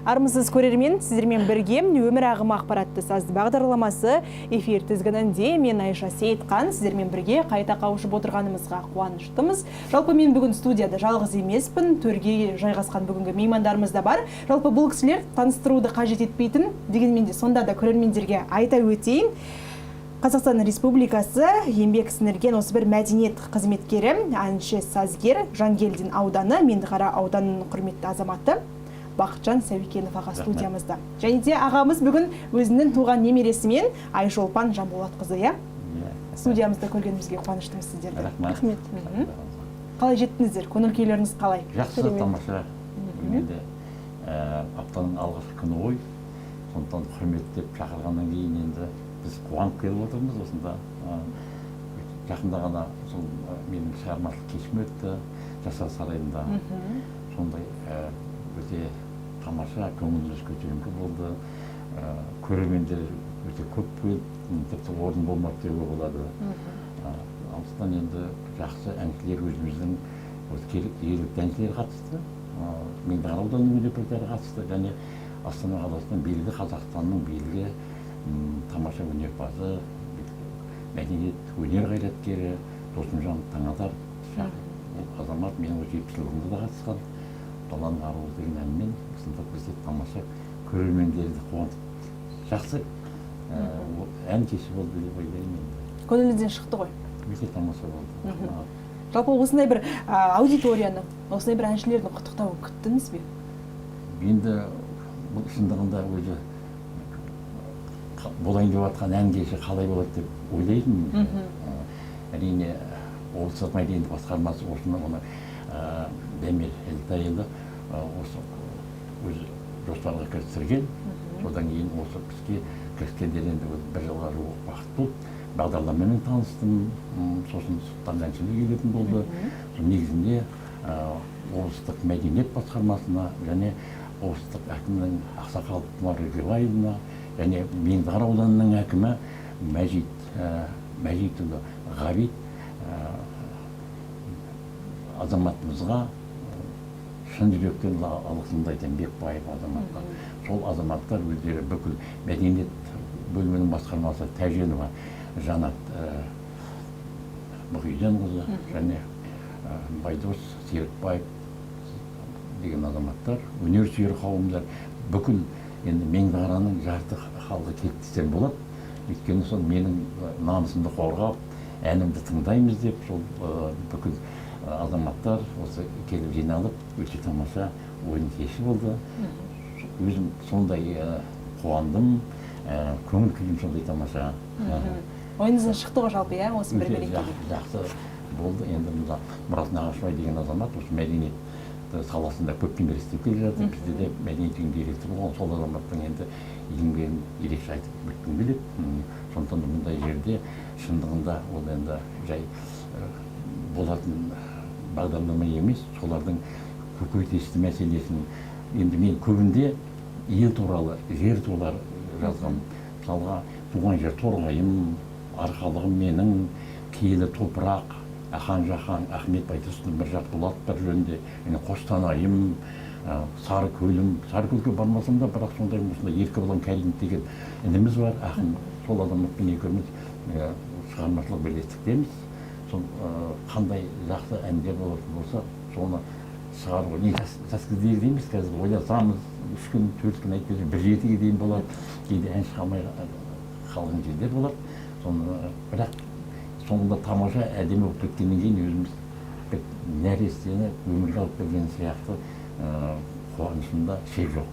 Армысыз, көрермен, сіздермен бірге «Өмір ағымы» ақпаратты сазды бағдарламасы, эфир тізгінінде мен, Айша Сейітқан. Сіздермен бірге қайта қауышып отырғанымызға қуаныштымыз. Жалпы, мен бүгін студияда жалғыз емеспін, төрге жайғасқан бүгінгі меймандарымыз да бар. Жалпы, бұл кісілер таныстыруды қажет етпейтін, дегенмен де сонда да көрермендерге айта өтейін. Қазақстан Республикасы еңбек сіңірген осы бір мәдениет қызметкері, әнші, сазгер, Жангелдин ауданы, Меңдіқара ауданының құрметті азаматы Бақытжан Сәуекенов аға студиямызда. Және де ағамыз бүгін өзінің туған немересімен, Айшолпан Жанболатқызы, иә, студиямызда көргенімізге қуаныштымыз сіздерді. Рахмет. Рахмет. Қалай жеттіңіздер? Көңіл күйлеріңіз қалай? Жақсы. Керемет. Тамаша. Бүгін енді аптаның алғашқы күні ғой, сондықтан құрметтеп шақырғаннан кейін енді біз қуанып келіп отырмыз осында. Жақында ғана сол менің шығармашылық кешім өтті Жастар сарайында. Сондай өте тамаша, көңіліміз көтеріңкі болды. Көрермендер өте көп келді, тіпті орын болмады деуге болады. Алыстан енді жақсы әншілер, өзіміздің осы жергілікті әншілер қатысты, Меңдіқара ауданының өнерпаздары қатысты және Астана қаласынан белгілі, Қазақстанның белгілі тамаша өнерпазы, мәдениет, өнер қайраткері Досымжан Таңатар. Ол азамат менің осы 70 жылдығымда да қатысқан, «Даланың аруы» деген әнмен осында бізде тамаша көрермендерді қуантып, жақсы ән кеші болды деп ойлаймын енді. Көңіліңізден шықты ғой. Өте тамаша болды. Жалпы, осындай бір аудиторияны, осындай бір әншілердің құттықтауын күттіңіз бе? Енді бұл шындығында өзі болайын деп жатқан ән кеші қалай болады деп ойлайтынмын. Әрине, облыстық мәдениет басқармасы осыны, оны Дамир Елтайұлы осы өз жоспарға кірістірген. Содан кейін осы іске кіріскенде енді бір жылға жуық уақыт болды. Бағдарламамен таныстым, сосын сырттан әншілер келетін болды. Сол негізінде облыстық мәдениет басқармасына және облыстық әкімнің Ақсақал Құмар Ергебаевна және Меңдіқара ауданының әкімі Мәжит Мәжитұлы Ғабит азаматымызға шын жүректен алғысымды айтамын, Бекбаев азаматқа. Сол азаматтар өздері, бүкіл мәдениет бөлімінің басқармасы Тәженова Жанат Мұхиденқызы және Байдос Серікбаев деген азаматтар, өнер сүйер қауымдар, бүкіл енді Меңдіқараның жарты халқы келді десем болады. Өйткені сол менің намысымды қорғап, әнімді тыңдаймыз деп, сол бүкіл азаматтар осы келіп жиналып, өте тамаша ойын кеші болды. Өзім сондай қуандым, көңіл күйім сондай тамаша. Ойыңыздан шықты ғой жалпы, иә, осы бір Өте мерекеде. жақсы болды. Енді мына Мұрат Нағашыбай деген азамат осы мәдениет саласында көптен бері істеп келе жатыр, бізде де мәдениет үйінің директоры болған. Сол азаматтың енді еңбегін ерекше айтып өткім келеді. Сондықтан да мұндай жерде шындығында ол енді жай болатын бағдарлама емес, солардың көкейтесті мәселесін. Енді мен көбінде ел туралы, жер туралы жазғанмын. Мысалға, «Туған жер Торғайым», «Арқалығым менің», «Киелі топырақ», Ахан Жахан, Ахмет Байтұрсынов, Міржақып Дулатовтар жөнінде және «Қостанайым», «Сары көлім». Сарыкөлге бармасам да, бірақ сондай осындай Еркебұлан Кәрімов деген ініміз бар, ақын. Сол азаматпен екеуміз шығармашылық бірлестіктеміз. Сол қандай жақсы әндер болатын болса, соны шығаруға не жас кездегідей емес, қазір ойласамыз, 3 күн, 4 күн, әйтпесе бір жетіге дейін болады. Кейде ән шыға алмай қалған кездер болады. Соны бірақ соңында тамаша, әдемі болып кеткеннен кейін өзіміз бір нәрестені өмірге алып келген сияқты, қуанышымда шек жоқ.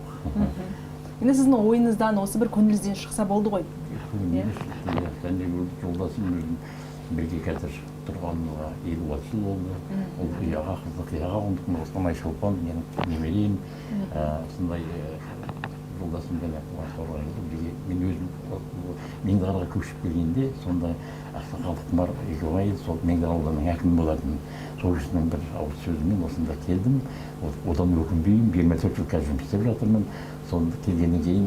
Енді сіздің ойыңыздан, осы бір көңіліңізден шықса болды ғой. Көңілімде шықты, иә. Және жолдасым, өзім бірге қазір тұрғанымызға 56 жыл болды. Ол ұяға қыздық, ұяға қондық. Нұрсұлтан, Айшолпан менің немерем. Осындай жолдасым және бірге мен өзім Меңдіқараға көшіп келгенде, сонда Ақсақал Құмар Егібаев сол Меңдіқара ауданының әкімі болатын. Сол кісінің бір ауыз сөзімен осында келдім. Одан өкінбеймін. 24 жыл қазір жұмыс істеп жатырмын. Сонда келгеннен кейін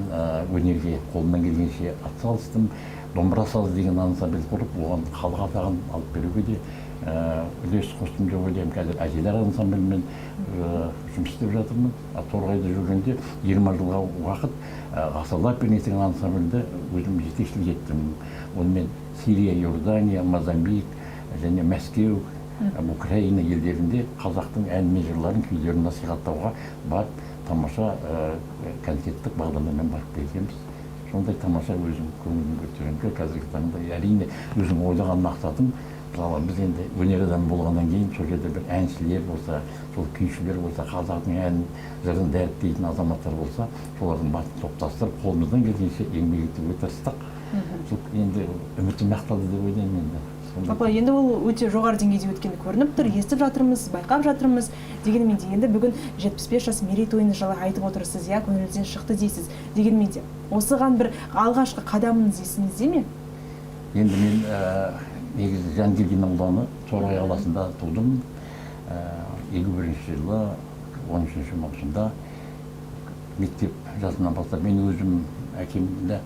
өнерге қолымнан келгенше атсалыстым. «Домбыра саз» деген ансамбль құрып, оған халық атағын алып беруге де үлес қостым деп ойлаймын. Қазір әжелер ансамблімен жұмыс істеп жатырмын. Торғайда жүргенде 20 жылға уақыт Ғасырлар пернесі деген ансамбльді өзім жетекшілік еттім. Онымен Сирия, Иордания, Мозамбик және Мәскеу, Украина елдерінде қазақтың ән мен жырларын, күйлерін насихаттауға барып, тамаша концерттік бағдарламамен барып келгенбіз. Сондай тамаша, өзім көңілім көтеріңкі. Қазіргі таңда, әрине, өзім ойлаған мақсатым, мысалы, біз енді өнер адамы болғаннан кейін, сол жерде бір әншілер болса, сол күйшілер болса, қазақтың ән жырын дәріптейтін азаматтар болса, солардың басын топтастырып, қолымыздан келгенше еңбек етуге тырыстық. Сол енді үмітім ақталды деп ойлаймын енді. Жалпы енді ол өте жоғары деңгейде өткені көрініп тұр, естіп жатырмыз, байқап жатырмыз. Дегенмен де енді бүгін 75 жас мерейтойын жайлы айтып отырсыз, иә, көңіліңізден шықты дейсіз. Дегенмен де осыған бір алғашқы қадамыңыз есіңізде ме? Енді мен негізі Жангелдин ауданы, Торғай қаласында тудым. 51 жылы 13 маусымда. Мектеп жасынан бастап мен өзім, әкем де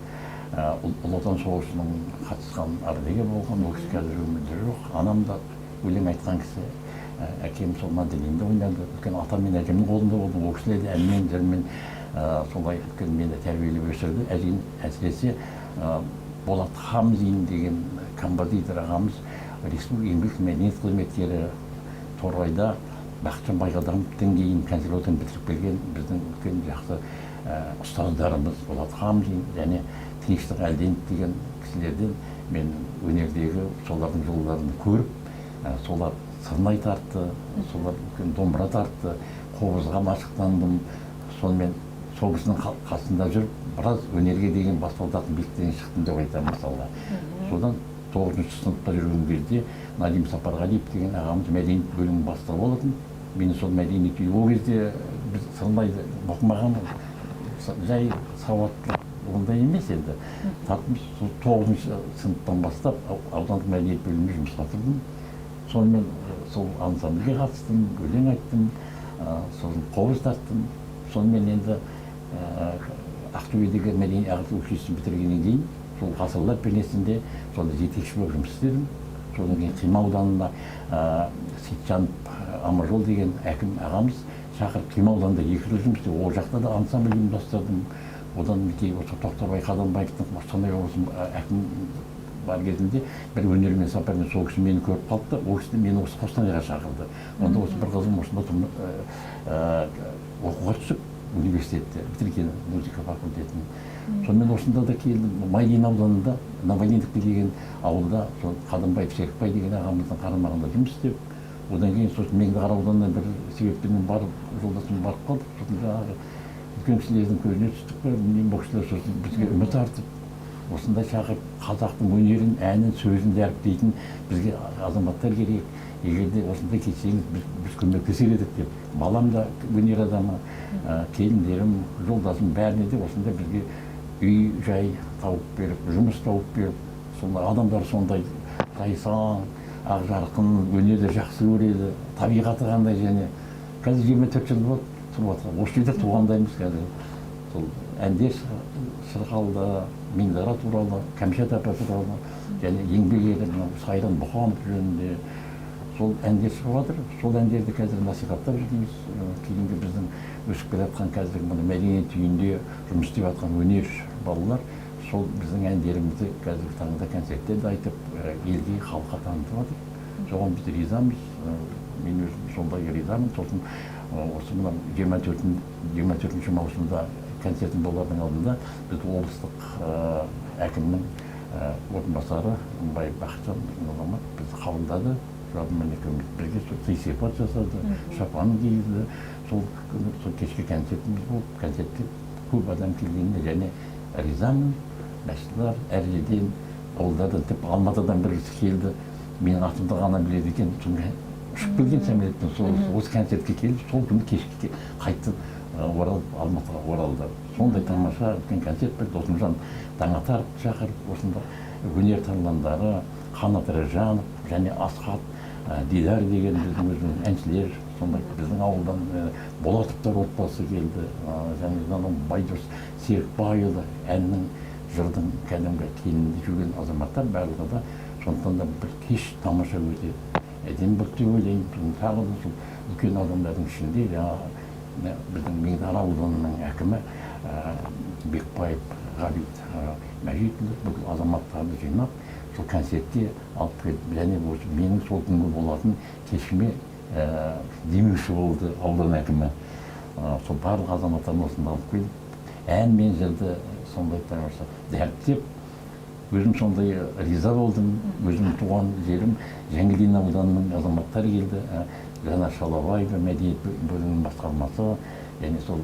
Ұлы Отан соғысының қатысқан ардагер болған, ол кісі қазір өмірде жоқ. Анам да өлең айтқан кісі. Әкем сол мандолинде ойнады. Үлкен атам мен әжемнің қолында болдым. Ол кісілер де әнмен, жырмен солай үлкен мені тәрбиелеп өсірді. Әжем, әсіресе Болат Хамзин деген композитор ағамыз, республика еңбек, мәдениет қызметкері, Торғайда Бақытжан Байқадамовтан кейін консерваторияны бітіріп келген біздің үлкен жақсы ұстаздарымыз Болат Хамзин және Тыныштық Әлденов деген кісілерден мен өнердегі солардың жолдарын көріп, солар сырнай тартты, солар үлкен домбыра тартты, қобызға машықтандым. Сонымен сол кісінің қасында жүріп, біраз өнерге деген баспалдақтың биіктігінен шықтым деп айтамын, мысалға. Содан 9-сыныпта жүрген кезде Надим Сапарғалиев деген ағамыз мәдениет бөлімінің бастығы болатын. Мені сол мәдениет үйі, ол кезде біз сырнайды оқымаған, жай сауаттылық ондай емес енді тартып, сол 9-сыныптан бастап аудандық мәдениет бөлімінде жұмысқа тұрдым. Сонымен сол ансамбльге қатыстым, өлең айттым, сосын қобыз тарттым. Сонымен енді Ақтөбедегі мәдени ағарту училищесін бітіргеннен кейін, сол Ғасырлар пернесінде сонда жетекші болып жұмыс істедім. Содан кейін Қима ауданына Сейітжанов Аманжол деген әкім ағамыз шақырып, Қима ауданында 2 жыл жұмыс істеп, ол жақта да ансамбль ұйымдастырдым. Одан кейін осы Тоқтарбай Қадамбаевтың, Қостанай облысының әкім бар кезінде бір өнермен сапармен сол кісі мені көріп қалды да, ол кісі мені осы Қостанайға шақырды. Онда осы бір қызым осында оқуға түсіп, университетте бітірген, музыка факультетін. Сонымен осында да келдім. Майлин ауданында Новолиновка деген ауылда сол Қадамбаев Серікбай деген ағамыздың қарамағында жұмыс істеп, одан кейін сосын Меңдіқара ауданына бір себептермен барып, жолдасым барып қалдық. Сосын жаңағы үлкен кісілердің көзіне түстік пе, білмеймін, бұл кісілер сосын бізге үміт артып, осындай шақырып, қазақтың өнерін, әнін, сөзін дәріптейтін бізге азаматтар керек, егер де осындай кетсеңіз, біз көмектесер едік деп. Балам да өнер адамы, келіндерім, жолдасым, бәріне де осындай бізге үй жай тауып беріп, жұмыс тауып беріп, сондай адамдар, сондай тайсаң, ақ жарқын, өнерді жақсы көреді, табиғаты қандай. Және қазір 24 жыл болды тұрып жатқан, осы жерде туғандаймыз. Қазір сол әндер шырқалды, Меңдіқара туралы, Кәмшат апа туралы және еңбек ері мынау Сайран Бұқанов жөнінде сол әндер шығып жатыр. Сол әндерді қазір насихаттап жүрміз. Кейінгі біздің өсіп келе жатқан, қазіргі мына мәдениет үйінде жұмыс істеп жатқан өнер балалар сол біздің әндерімізді қазіргі таңда концерттерде айтып, елге, халыққа танытып жатыр. Соған біз ризамыз. Мен өзім сондай ризамын. Сосын осы мына 24 маусымда концертім болардың алдында біз облыстық әкімнің орынбасары Бай Бақытжан азамат бізді қабылдады. Жабымен екеуміз бірге сол сый сияпат жасады, шапан кигізді. Сол күні сол кешкі концертіміз болып, концертке көп адам келгеніне және ризамын. Басшылар әр жерден, ауылдардан, тіпті Алматыдан бір кісі келді, менің атымды ғана біледі екен. Сонда ұшып келген самолетпен сол осы концертке келіп, сол күні кешке қайтты, оралып, Алматыға оралды. Сондай тамаша үлкен концерт берді. Досымжан Таңатаров шақырып, осында өнер тарландары Қанат Ражанов және Асхат Дидар деген біздің өзіміздің әншілер, сондай біздің ауылдан Болатовтар отбасы келді, және анау Байдос Серікбайұлы, әннің, жырдың кәдімгі кенінде жүрген азаматтар барлығы да. Сондықтан да бір кеш тамаша өте әдемі болды деп ойлаймын. Тағы да сол үлкен адамдардың ішінде жаңағы біздің Меңдіқара ауданының әкімі Бекбаев Ғабит Мәжитұлы бүкіл азаматтарды жинап, сол концертке алып келді. Және осы менің сол күнгі болатын кешіме демеуші болды аудан әкімі. Сол барлық азаматтарын осында алып келіп, ән мен жырды сондай тамаша дәріптеп, өзім сондай риза болдым. Өзім туған жерім Жангелдин ауданының азаматтары келді. Жанар Шалабаева, мәдениет бөлімінің басқармасы, және сол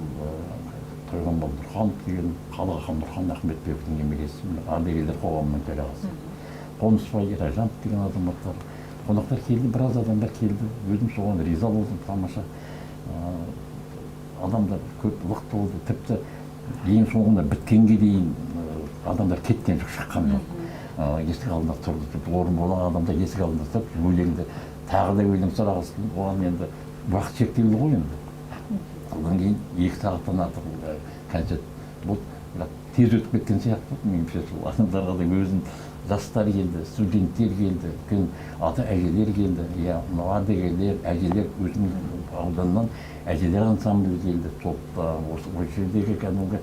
Тойғанбал Нұрханов деген халық ақын Нұрхан Ахметбековтің немересі, ардагерлер қоғамының төрағасы, Қонысбай Ражанов деген азаматтар, қонақтар келді, біраз адамдар келді. Өзім соған риза болдым. Тамаша, адамдар көп, лық толды. Тіпті ең соңында біткенге дейін адамдар кеткен жоқ, шыққан жоқ, есік алдында тұрды. Тіпті орын болған адамдар есік алдында тұрып, өлеңді, тағы да өлең сұрағызды. Оған енді уақыт шектеулі ғой енді. Одан кейін 2 сағаттан артық концерт болды, бірақ тез өтіп кеткен сияқты меніңше. Сол адамдарға да өзін жастар келді, студенттер келді, үлкен ата әжелер келді, иә, мынау ардагерлер, әжелер, өзіміз ауданнан әжелер ансамблі келді топта. Осы жердегі кәдімгі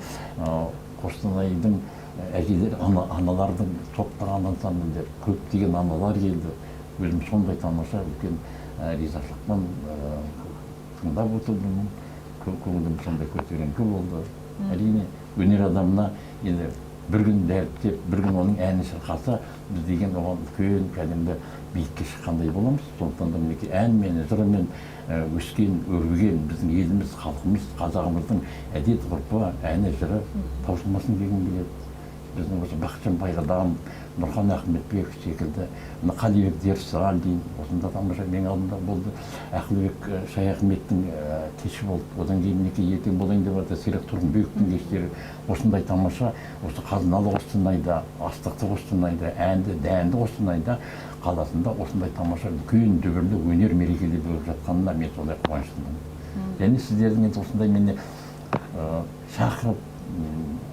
Қостанайдың әжелер, аналардың топтаған ансамбльдер, көптеген аналар келді. Өзім сондай тамаша үлкен ризашылықпен тыңдап отырдым, көңілім сондай көтеріңкі болды. Әрине, өнер адамына енді бір күн дәріптеп, бір күн оның әнін шырқаса, біз деген оған үлкен кәдімгі биікке шыққандай боламыз. Сондықтан да мінекей әнмен, жырмен өскен, өрбіген біздің еліміз, халқымыз, қазағымыздың әдет ғұрпы, әні, жыры таусылмасын дегім келеді. Біздің осы Бақытжан Байғадам, Нұрхан Ахметбеков секілді, мына Қалибек Дерсалдин осында тамаша менің алдымда болды. Ақылбек Шаяхметтің кеші болды. Одан кейін мінекей ертең болайын деп жатыр Серік Тұрғынбековтің кештері. Осындай тамаша осы қазыналы Қостанайда, астықты Қостанайда, әнді дәнді Қостанайда қаласында осындай тамаша үлкен дүбірлі өнер мерекелері болып жатқанына мен сондай қуаныштымын. Және сіздердің енді осындай мені шақырып,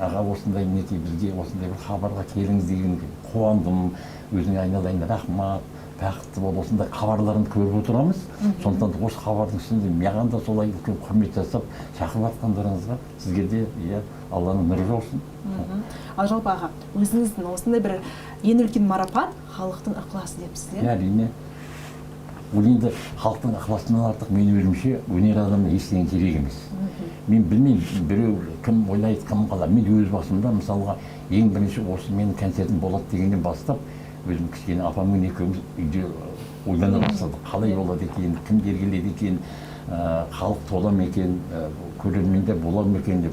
аға, осындай мінекей бізге осындай бір хабарға келіңіз дегенге қуандым. Өзіңе, айналайын, рахмат, бақытты бол. Осындай хабарларыңды көріп отырамыз. Сондықтан да осы хабардың ішінде маған да солай үлкен құрмет жасап шақырып жатқандарыңызға сізге де, иә, Алланың нұры жаусын. Ал жалпы, аға, өзіңіздің осындай бір ең үлкен марапат халықтың ықыласы депсіз, иә? Әрине, ол енді халықтың ықыласынан артық мен өзімше өнер адамына ештеңе керек емес. Мен білмеймін, біреу кім ойлайды, кім қалар. Мен өз басымда, мысалға, ең бірінші осы менің концертім болады дегеннен бастап, өзім кішкене апаммен екеуміз үйде ойлана бастадық: қалай болады екен, кімдер келеді екен, халық тола ма екен, көрермендер бола ма екен деп.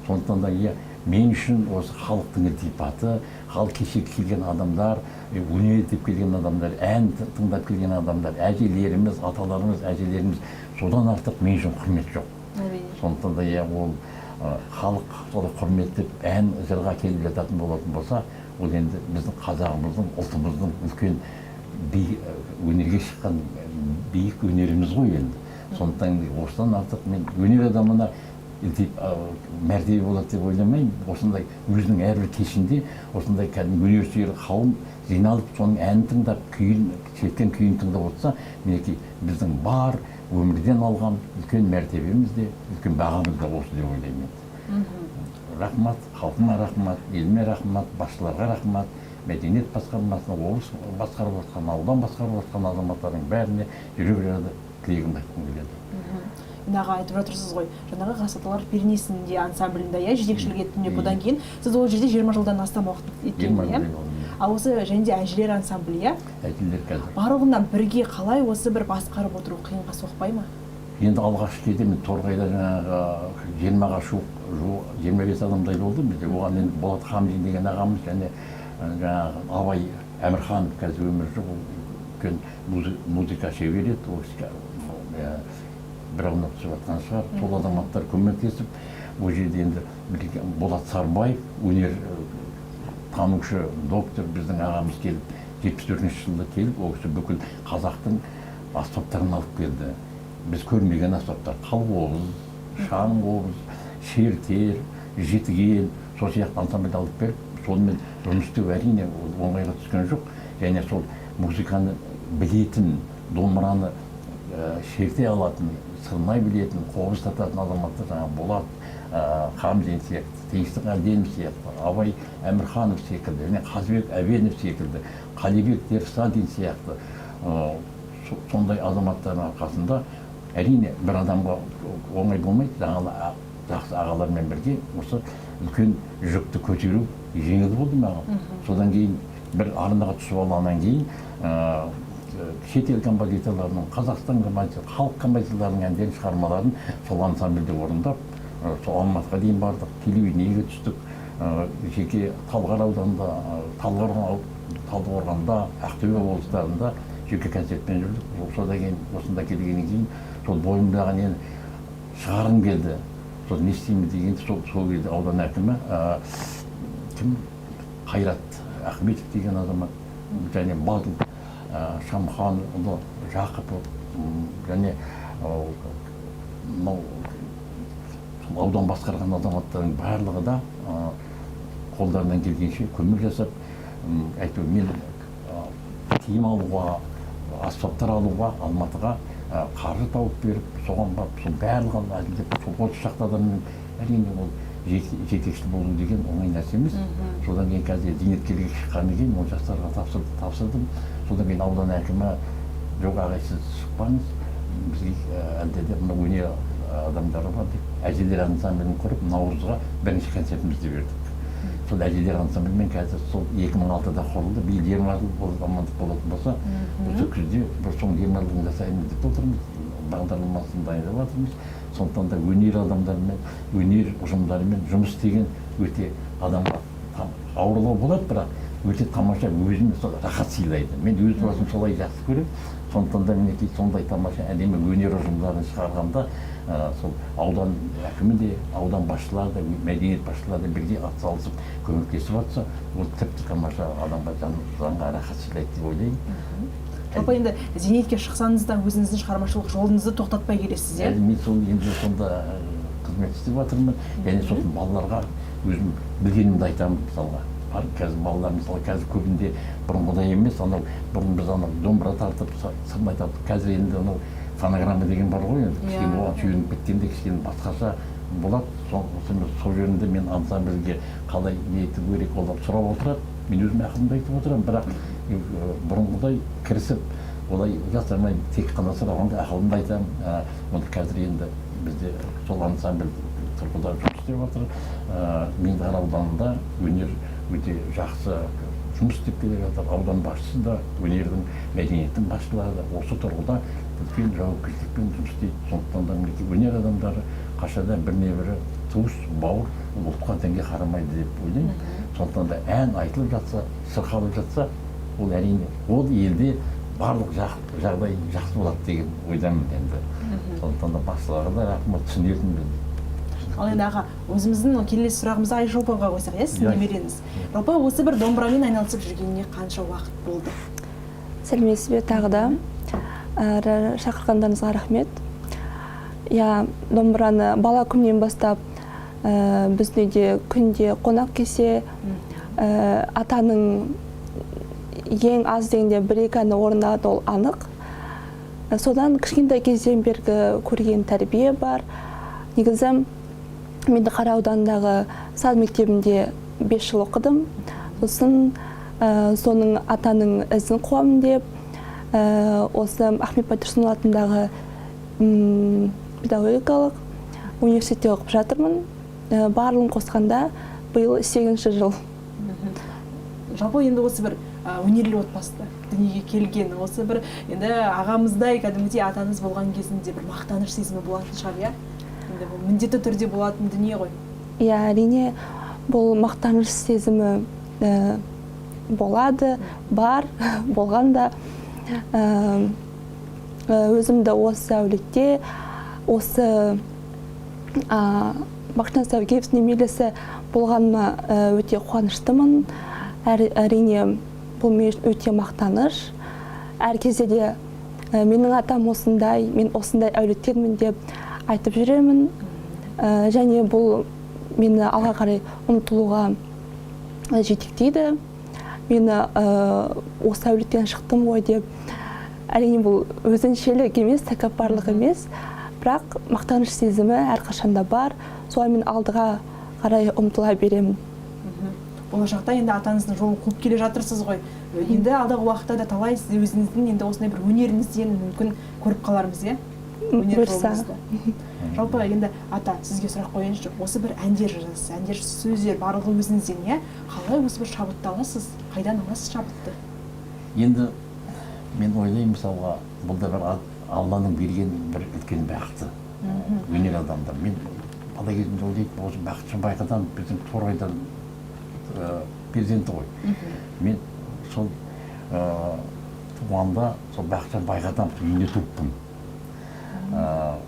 Сондықтан да, иә, мен үшін осы халықтың ілтипаты, халық, кеше келген адамдар, өнер деп келген адамдар, ән тыңдап келген адамдар, әжелеріміз, аталарымыз, әжелеріміз, содан артық мен үшін құрмет жоқ. Сондықтан да, иә, ол халық солай құрметтеп ән жырға келіп жататын болатын болса, ол енді біздің қазағымыздың, ұлтымыздың үлкен өнерге шыққан биік өнеріміз ғой енді. Сондықтан осыдан артық мен өнер адамына мәртебе болады деп ойламаймын. Осындай өзінің әрбір кешінде осындай кәдімгі өнерсүйер қауым жиналып, соның әнін тыңдап, күйін, шерткен күйін тыңдап отырса, мінекей біздің бар өмірден алған үлкен мәртебеміз де, үлкен бағамыз да осы деп ойлаймын енді. Рахмат халқыма, рахмат еліме, рахмат басшыларға, рахмат мәдениет басқармасына, облыс басқарып жатқан, аудан басқарып жатқан азаматтардың бәріне жүрек жарды тілегімді айтқым келеді. Енді, аға, айтып жатырсыз ғой, жаңағы ғасырлар пернесінде ансамблінде, иә, жетекшілік еттім деп. Одан кейін сіз ол жерде 20 жылдан астам уақыт еткен, 20 иә? жылдай болдым. Ал осы және де әжелер ансамблі, иә? Әжелер қазір. Барлығынан бірге қалай осы бір басқарып отыру қиынға соқпай ма? Енді алғашқы кезде мен Торғайда жаңағы 20-ға жуық, 25 адамдай болды бізде. Оған енді Болат Хамзин деген ағамыз және жаңағы Абай Әмірханов, қазір өмірі жоқ, ол үлкен музыка шебері еді. Ол кісі бір аунап түсіп жатқан шығар. Сол азаматтар көмектесіп, ол жерде енді Болат Сарбаев, өнер танушы доктор, біздің ағамыз келіп, 74-жылы келіп, ол кісі бүкіл қазақтың аспаптарын алып келді. Біз көрмеген аспаптар: қалқобыз, шаңқобыз, шертер, жетіген, сол сияқты ансамбльді алып беріп, сонымен жұмыс істеу, әрине, ол оңайға түскен жоқ. Және сол музыканы білетін домбыраны шерте алатын, сырнай білетін, қобыз тартатын азаматтар жаңағы Болат Хамзин сияқты, Теңістік Әлденов сияқты, Абай Әмірханов секілді және Қазыбек Әбенов секілді, Қалибек Дерсадин сияқты сондай азаматтардың арқасында, әрине, бір адамға оңай болмайды. Жаңағы жақсы ағалармен бірге осы үлкен жүкті көтеру жеңіл болды маған. Содан кейін бір арнаға түсіп алғаннан кейін шетел композиторларының, Қазақстан композитор, халық композиторларының әндерін, шығармаларын сол ансамбльде орындап, сол Алматыға дейін бардық, телевидениеге түстік. Жеке Талғар ауданында, Талдықорғанда, Ақтөбе облыстарында жеке концертпен жүрдік. Содан кейін осында келгеннен кейін сол бойымдағы нені шығарғым келді. Сол не істеймін дегенде, сол кезде аудан әкімі кім, Қайрат Ахметов деген азамат және Бадыл Шамханұлы Жақыпов және мынау сол аудан басқарған азаматтардың барлығы да қолдарынан келгенше көмек жасап, әйтеуір мен киім алуға, аспаптар алуға Алматыға қаржы тауып беріп, соған барып, сол барлығын әзірлеп, сол 30 шақты адаммен. Әрине, ол жетекші болу деген оңай нәрсе емес. Содан кейін қазір зейнеткерлікке шыққаннан кейін ол жастарға тапсырдым. Содан кейін аудан әкімі: «Жоқ, ағай, сіз шықпаңыз, бізге әлде де мына өнер адамдары бар», – деп, әжелер ансамблін құрып, наурызға бірінші концертімізді бердік. Сол әжелер ансамблімен қазір сол 2006-да құрылды, биыл 20 жыл болады. Амандық болатын болса, осы күзде бір соның 20 жылын жасаймыз деп отырмыз, бағдарламасын дайындап жатырмыз. Сондықтан да өнер адамдарымен, өнер ұжымдарымен жұмыс істеген өте адамға ауырлау болады, бірақ өте тамаша, өзіме сол рахат сыйлайды. Мен өз басым солай жақсы көремін. Сондықтан да, мінекей, сондай тамаша, әдемі өнер ұжымдарын шығарғанда сол аудан әкімі де, аудан басшылары да, мәдениет басшылары да бірге атсалысып, көмектесіп жатса, ол тіпті тамаша, адамға жанға рахат сыйлайды деп ойлаймын. Жалпы, енді зейнетке шықсаңыз да, өзіңіздің шығармашылық жолыңызды тоқтатпай келесіз, иә? Әлі мен сол енді сонда қызмет істеп жатырмын және сосын балаларға өзім білгенімді айтамын. Мысалға, бар қазір балалар, мысалы, қазір көбінде бұрынғыдай емес. Анау бұрын біз анау домбыра тартып, сырнай тартып, қазір енді анау фонограмма деген бар ғой енді, кішкене оған сүйеніп кеткенде, кішкене басқаша болады. Сол жөнінде мен ансамбльге қалай не ету керек, олар сұрап отырады, мен өзім ақылымды айтып отырамын. Бірақ бұрынғыдай кірісіп олай жасамаймын, тек қана сұрағанда ақылымды айтамын. Оны қазір енді бізде сол ансамбль тұрғыда жұмыс істеп жатыр. Меңдіқара ауданында өнер өте жақсы жұмыс істеп келе жатыр. Аудан басшысы да, өнердің, мәдениеттің басшылары да осы тұрғыда үлкен жауапкершілікпен жұмыс істейді. Сондықтан да, мінекей, өнер адамдары қашанда біріне бірі туыс, бауыр, ұлтқа, дінге қарамайды деп ойлаймын. Сондықтан да ән айтылып жатса, шырқалып жатса, ол, әрине, ол елде барлық жағдай жақсы болады деген ойдамын енді. Сондықтан да басшыларға да рахмет, түсінетін біз. Ал енді, аға, өзіміздің келесі сұрағымызды Айшолпанға қойсақ, иә, сіздің Иә. немереңіз. Жалпы, осы бір домбырамен айналысып жүргеніне қанша уақыт болды? Сәлеметсіз бе тағы да. Әрі шақырғандарыңызға рахмет. Иә, домбыраны бала күннен бастап, біздің үйде күнде қонақ келсе, атаның ең аз дегенде бір екі әні орындалады, ол анық. Содан кішкентай кезден бергі көрген тәрбие бар. Негізі Меңдіқара ауданындағы саз мектебінде 5 жыл оқыдым. Сосын соның атаның ізін қуамын деп, осы Ахмет Байтұрсынұлы атындағы педагогикалық университетте оқып жатырмын. Барлығын қосқанда биыл сегізінші жыл. Жалпы, енді осы бір өнерлі отбасыда дүниеге келген, осы бір енді ағамыздай кәдімгідей атаңыз болған кезінде бір мақтаныш сезімі болатын шығар, иә? Енді бұл міндетті түрде болатын дүние ғой. Иә, әрине, бұл мақтаныш сезімі болады, бар болған да. Өзімді осы әулетте, осы Бақытжан Сәукеевтің немересі болғаныма өте қуаныштымын. Әрине, бұл мен үшін өте мақтаныш. Әр кезде де менің атам осындай, мен осындай әулеттенмін деп айтып жүремін. Және бұл мені алға қарай ұмтылуға жетектейді. Мені осы әулеттен шықтым ғой деп. Әрине, бұл өзіншелік емес, тәкаппарлық емес, бірақ мақтаныш сезімі әрқашанда бар. Солай мен алдыға қарай ұмтыла беремін. Болашақта енді атаңыздың жолын қуып келе жатырсыз ғой. Енді алдағы уақытта да талай сіз өзіңіздің енді осындай бір өнеріңізден мүмкін көріп қалармыз, иә? Өнер Бұйырса. жолыңызды. Жалпы енді, ата, сізге сұрақ қояйыншы. Осы бір әндер жазасыз, әндер, сөздер барлығы өзіңізден, иә? Қалай осы бір шабытты аласыз? Қайдан аласыз шабытты? Енді мен ойлаймын, мысалға, бұл да бір Алланың берген бір үлкен бақыты өнер адамдар. Мен бала кезімде ойлайтынмын, осы Бақытжан Байқадамов біздің Торғайдан перзенті ғой. Мен сол туғанда сол Бақытжан Байқадамовтың үйінде туыппын.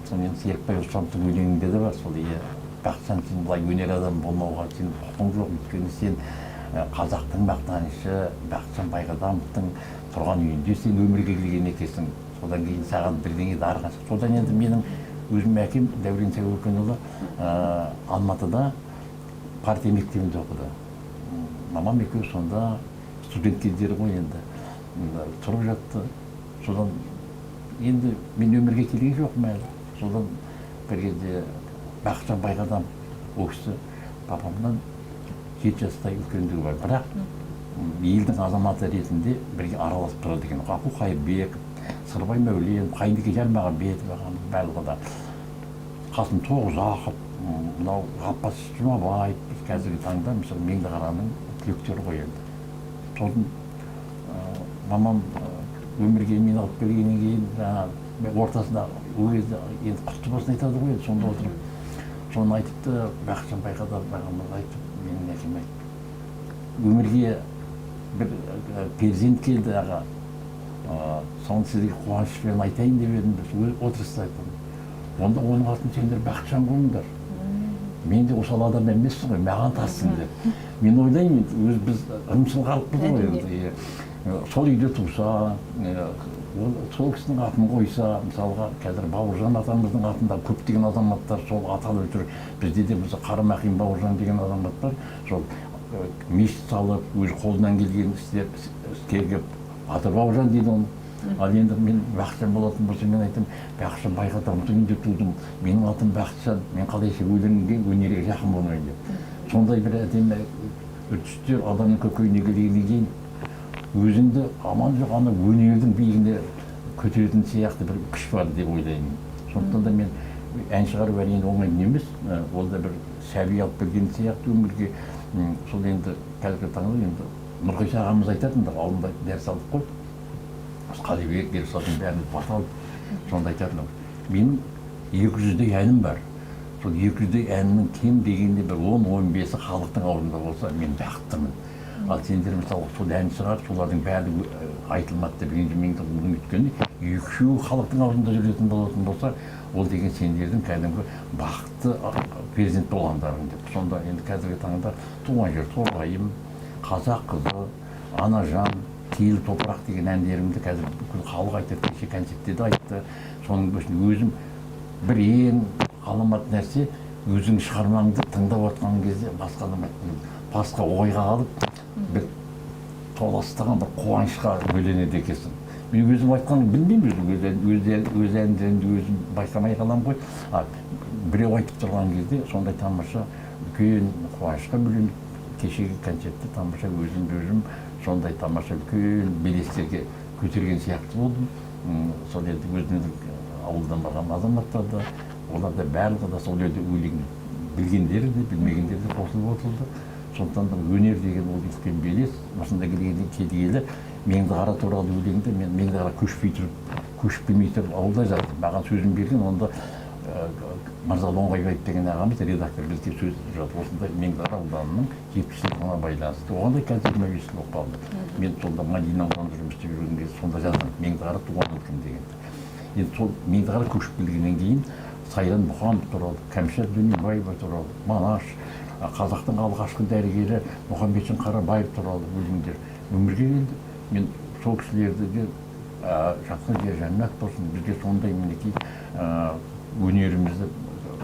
Сол мен Серікбай Оспановтың өлеңінде де бар сол, иә: «Бақытжан, сен былай өнер адамы болмауға сенің құқың жоқ, өйткені сен қазақтың мақтанышы Бақытжан Байқадамовтың тұрған үйінде сен өмірге келген екенсің, содан кейін саған бірдеңе дарыған». Содан енді менің өзім әкем Дәурен Тәуекенұлы Алматыда партия мектебінде оқыды. Мамам екеуі сонда студент кездері ғой енді, тұрып жатты. Содан енді мен өмірге келген жоқпын әлі. Содан бір кезде Бақытжан Байқадамов, ол кісі папамнан 7 жастай үлкендігі бар, бірақ елдің азаматы ретінде бірге араласып тұрады екен. Ғафу Қайырбеков, Сырбай Мәуленов, Қайынбике Жармағамбетов ағамыз, барлығы да, Қасым Тоғызақов, мынау Ғаппас Жұмабаев, қазіргі таңда, мысалы, Меңдіқараның түлектері ғой енді. Сосын мамам өмірге мені алып келгеннен кейін, жаңағы ортасында ол кезде енді құтты болсын айтады ғой енді, сонда отырып соны айтыпты. Бақытжан Байқадамов ағамыз айтып, менің әкем айтты: «Өмірге бір перзент келді, аға, соны сізге қуанышпен айтайын деп едім», — деп отырыста айттым. «Онда оның атын сендер Бақытжан қойыңдар, мен де осал адам емеспін ғой, маған тассын», — деп. Мен ойлаймын, енді өз біз ырымшыл халықпыз ғой енді, иә. Сол үйде туса, ол сол кісінің атын қойса, мысалға, қазір Бауыржан атамыздың атында көптеген азаматтар сол аталып жүр. Бізде де, мысалы, Қарамақин Бауыржан деген азамат бар, сол мешіт салып, өз қолынан келген істеп, іскер батыр Бауыржан дейді оны. Ал енді мен Бақытжан болатын болса, мен айтамын: «Бақытжан Байқадамовтың үйінде тудым, менің атым Бақытжан, мен қалайша өлеңге, өнерге жақын болмайын», — деп. Сондай бір әдемі үрдістер адамның көкейіне келгеннен кейін өзіңді аман жоқ ана өнердің биігіне көтеретін сияқты бір күш бар деп ойлаймын. Сондықтан да мен ән шығару әрине оңай дүние емес, ол да бір сәби алып келген сияқты өмірге. Сол енді қазіргі таңда енді Нұрғиса ағамыз айтатын да, алдында дәріс алдық қой біз, Қалибек Ерсұлтан, бәріміз бата алып. Сонда айтатын: «Менің 200-дей әнім бар, сол 200-дей әннің кем дегенде бір 10-15-і халықтың аузында болса, мен бақыттымын. Ал сендер, мысалы, сол ән шығарып, солардың бәрі айтылмады деп ренжімеңдер. Оның өйткені екі үшеуі халықтың аузында жүретін болатын болса, ол деген сендердің кәдімгі бақытты перзент болғандарың», — деп. Сонда енді қазіргі таңда «Туған жер Торғайым», «Қазақ қызы», «Анажан», «Киелі топырақ» деген әндерімді қазір бүкіл халық айтады, кеше концертте де айтты. Соның үшін өзім бір ең ғаламат нәрсе, өзің шығармаңды тыңдап отқан кезде басқа адам айтқан, басқа ойға алып, бір толастаған бір қуанышқа бөленеді екенсің. Мен өзім айтқанын білмеймін, өзім өз әндерімді өзім байқамай қаламын ғой. А біреу айтып тұрған кезде сондай тамаша үлкен қуанышқа бөленіп, кешегі концертте тамаша өзімді өзім сондай тамаша үлкен белестерге көтерген сияқты болдым. Сол енді өзіміздің ауылдан барған азаматтар да, олар да барлығы да сол жерде өлең білгендері де, білмегендері де қосылып отырды. Сондықтан да өнер деген ол үлкен белес. Осында келгеннен келгелі Меңдіқара туралы өлеңді мен Меңдіқара көшпей тұрып, көшіп келмей тұрып ауылда жаздым. Маған сөзін берген онда Мырзалы Оңғайбаев деген ағамыз, редактор, бізге сөз жазды осындай Меңдіқара ауданының 70 жылдығына байланысты. Оған да қазір 25 жыл болып қалды. Мен сонда Мадина ауданында жұмыс істеп жүрген кезде сонда жаздым «Меңдіқара туған өлкем» дегенді. Енді сол Меңдіқара көшіп келгеннен кейін Сайран Мұқанов туралы, Кәмшат Дөненбаева туралы, Манаш, қазақтың алғашқы дәрігері Мұхамеджан Қарабаев туралы өлеңдер өмірге келді. Мен сол кісілерді де, жатқан жері жәннат болсын, бізге сондай, мінекей, өнерімізді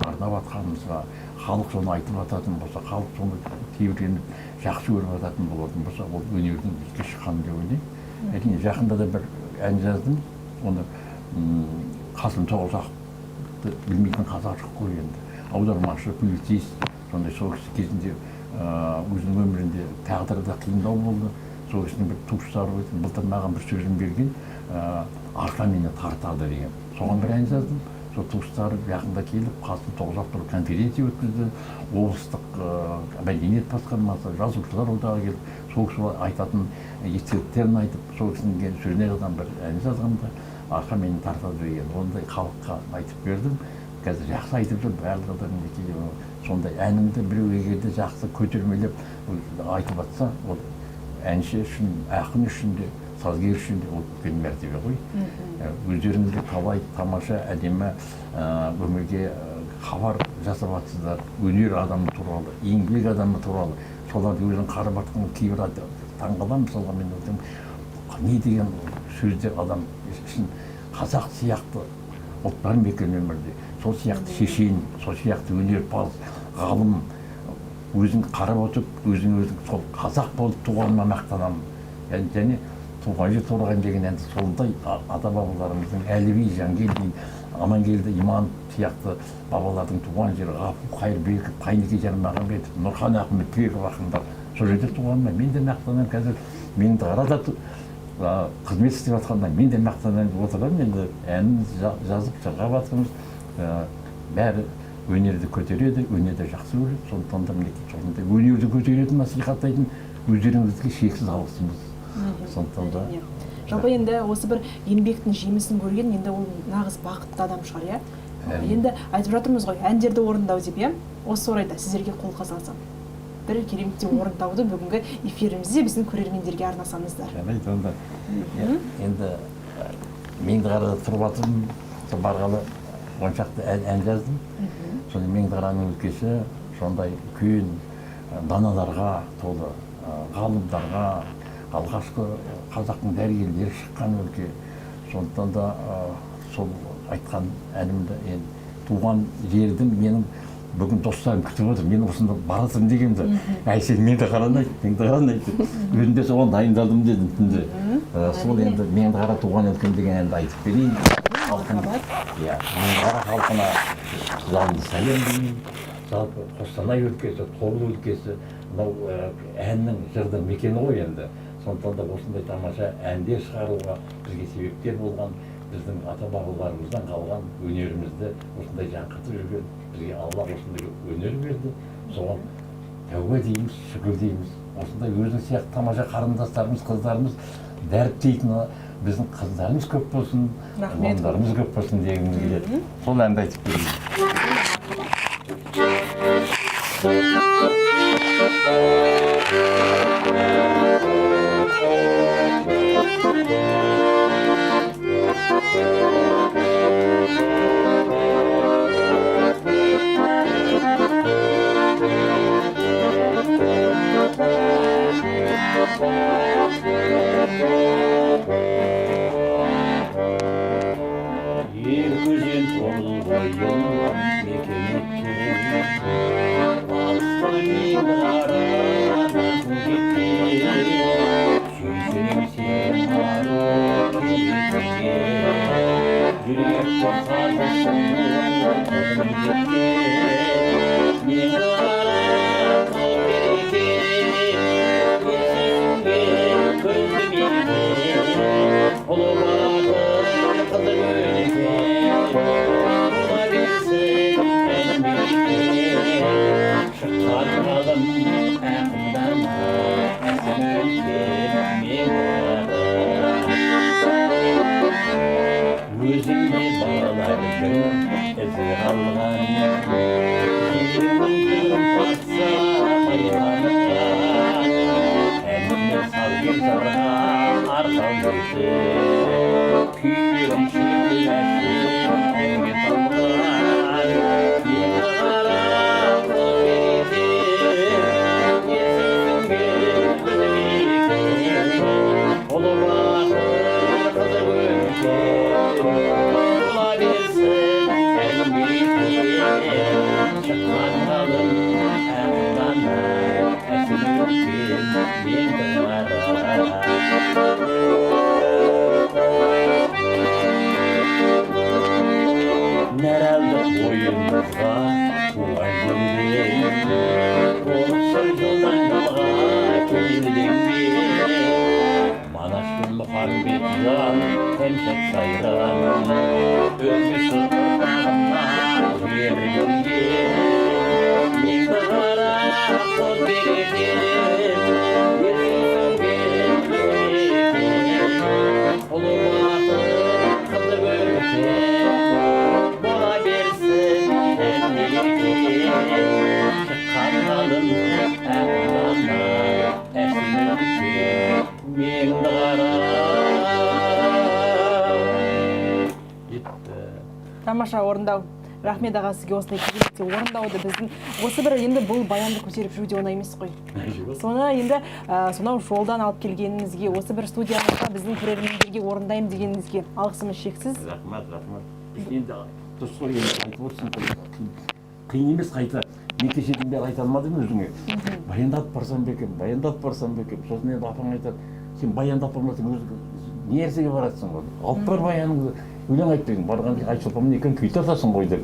арнап жатқанымызға, халық соны айтып жататын болса, халық соны тебіреніп жақсы көріп жататын болатын болса, ол өнердің биікке шыққаны деп ойлаймын. Әрине, жақында да бір ән жаздым. Оны Қасым Тоғызақовты білмейтін қазақ жоқ қой енді. Аудармашы, публицист, сондай сол кісі кезінде өзінің өмірінде тағдыры да қиындау болды. Сол кісінің бір туыстары былтыр маған бір сөзін берген, «Арқа мені тартады» деген. Соған бір ән жаздым. Сол туыстары жақында келіп, Қасым Тоғызақов туралы конференция өткізді. Облыстық мәдениет басқармасы, жазушылар одағы келіп, сол кісі айтатын естеліктерін айтып, сол кісінің сөзіне жазған бір ән жазғанда «Арқа мені тартады» деген, ондай халыққа айтып бердім. Қазір жақсы айтып жүр барлығы да, мінекей. Сондай әнімді біреу егер де жақсы көтермелеп айтып жатса, ол әнші үшін, ақын үшін де, сазгер үшін де ол үлкен мәртебе ғой. Өздеріңіз де талай тамаша, әдемі өмірге хабар жасап жатсыздар, өнер адамы туралы, еңбек адамы туралы. Соларды өзің қарап жатқан кейбір таңқаламын. Мысалға, мен өзім не деген сөздер, адам үшін қазақ сияқты ұлт бар ма екен өмірде, сол сияқты шешен, сол сияқты өнерпаз, ғалым. Өзің қарап отырып, өзің өзің сол қазақ болып туғаныма мақтанамын. Және «Туған жер Торғайым» деген әнді сондай ата бабаларымыздың, Әліби Жангелдин, Амангелді Иманов сияқты бабалардың туған жері, Ғафу Қайырбеков, Қайнеке Жармағамбетов, Нұрхан Ахметбеков ақындар сол жерде туғаныма мен де мақтанамын. Қазір Меңдіқарада қызмет істеп жатқанда мен де мақтанамын деп отырамын. Енді әнін жазып, шырқап жатырмыз. Бәрі өнерді көтереді, өнерді жақсы көреді. Сондықтан да мінекей, сондай өнерді көтеретін, насихаттайтын өздеріңізге шексіз алғысымыз. Сондықтан да Әрине. Жалпы енді осы бір еңбектің жемісін көрген енді ол нағыз бақытты адам шығар, иә? Әрине. Енді айтып жатырмыз ғой әндерді орындау деп, иә. Осы орайда сіздерге қолқа салсам, бір кереметтей орындауды бүгінгі эфирімізде біздің көрермендерге арнасаңыздар. Жарайды онда. Енді Меңдіқарада тұрып жатырмын. Сол барғалы 10 шақты ән жаздым. Сонда Меңдіқараның өлкесі сондай үлкен даналарға толы, ғалымдарға, алғашқы қазақтың дәрігерлері шыққан өлке. Сондықтан да сол айтқан әнімді енді, туған жердің, менің бүгін достарым күтіп отыр, мен осында баратырмын дегенде, «Әй, сен Меңдіқараны айт, Меңдіқараны айт» деп. Өзім де соған дайындалдым дедім түнде. Сол енді «Меңдіқара туған өлкем» деген әнді айтып берейін. Халқым, иә, Меңдіқара халқына жалынды сәлем деймін. Жалпы Қостанай өлкесі, Тобыл өлкесі мынау әннің, жырдың мекені ғой енді. Сондықтан да осындай тамаша әндер шығаруға бізге себепкер болған, біздің ата бабаларымыздан қалған өнерімізді осындай жаңғыртып жүрген, бізге Алла осындай өнер берді, соған тәуба дейміз, шүкір дейміз. Осындай өзің сияқты тамаша қарындастарымыз, қыздарымыз дәріптейтін біздің қыздарымыз көп болсын. Рахмет. Ұландарымыз көп болсын дегіміз келеді. Сол әнді айтып берейін. Екі өзен Тобыл бойын мекен еткен, алысқа Меңдіқарадан жеткен. Сүйсенем сен ару келбетіңе, жүректің қазысын жеткен. Меңдіқара тау береке, сүйсінген көзді мереке. Ұлы батыр, қызы өлке, бола берсін ән мереке. Шыққан ғалым ақындарма әсем өлке Меңдіқара. Өзіңде балалардың ізі қалған, жеріңнің түрін тартса майқаныңа, әніңе сазгер жарға арқау етіп, күйлерің шіркін әсем әнге салған. Меңдіқара тау береке, ел сүйсінген күні мереке. Ұлы батыр, қызы өлке, бола берсін ән мереке. Махамбетжан, Кәмшат Сайран, Үлгісі ұрпағына жер Меңді қара қол береке, Ұлы батыр, қызы бөрке, бола берсін мереке. Шыққан ғалым әбдана, әсем өлке, Меңді қара. Жетті. Тамаша орындау. Рахмет, аға, сізге осындай керемет орындауды. Біздің осы бір енді бұл баянды көтеріп жүру де оңай емес қой. Соны енді сонау жолдан алып келгеніңізге, осы бір студиямызға біздің көрермендерге орындаймын дегеніңізге алғысымыз шексіз. Рахмат, рахмат. Енді дұрыс қой, енді айтып отырсың ғой, қиын емес қайта. Мен кешеден бері айта алмадым өзіңе. Баяндатып барсам ба екен, баяндатып барсам ба екен. Сосын енді апаң айтады: сен баяндап бармасаң, өзің не нәрсеге барасың ғой, алып бар баяныңды, өлең айт деген. Барған кезде Айшолпанмен екеуің күй тартасың ғой деп.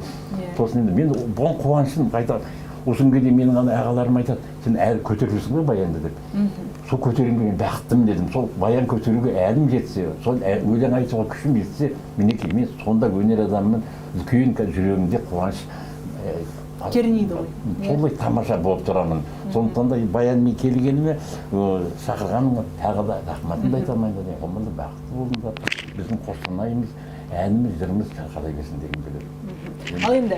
Сосын енді мен бұған қуаныштымын қайта. Осы күнге дейін менің ана ағаларым айтады: сен әлі көтеріп жүрсің ғой баянды деп. Сол көтергенге мен бақыттымын дедім. Сол баян көтеруге әлім жетсе, сол өлең айтуға күшім жетсе, мінекей, мен сонда өнер адамымын. Үлкен жүрегімде қуаныш кернейді ғой. Солай тамаша болып тұрамын. Сондықтан да баянмен келгеніме, шақырғаныма тағы да рахматымды айта алмаймын да. Ғұмырлы, бақытты болыңдар. Біздің Қостанайымыз, әніміз, жырымыз шырқала берсін дегім келеді. Ал енді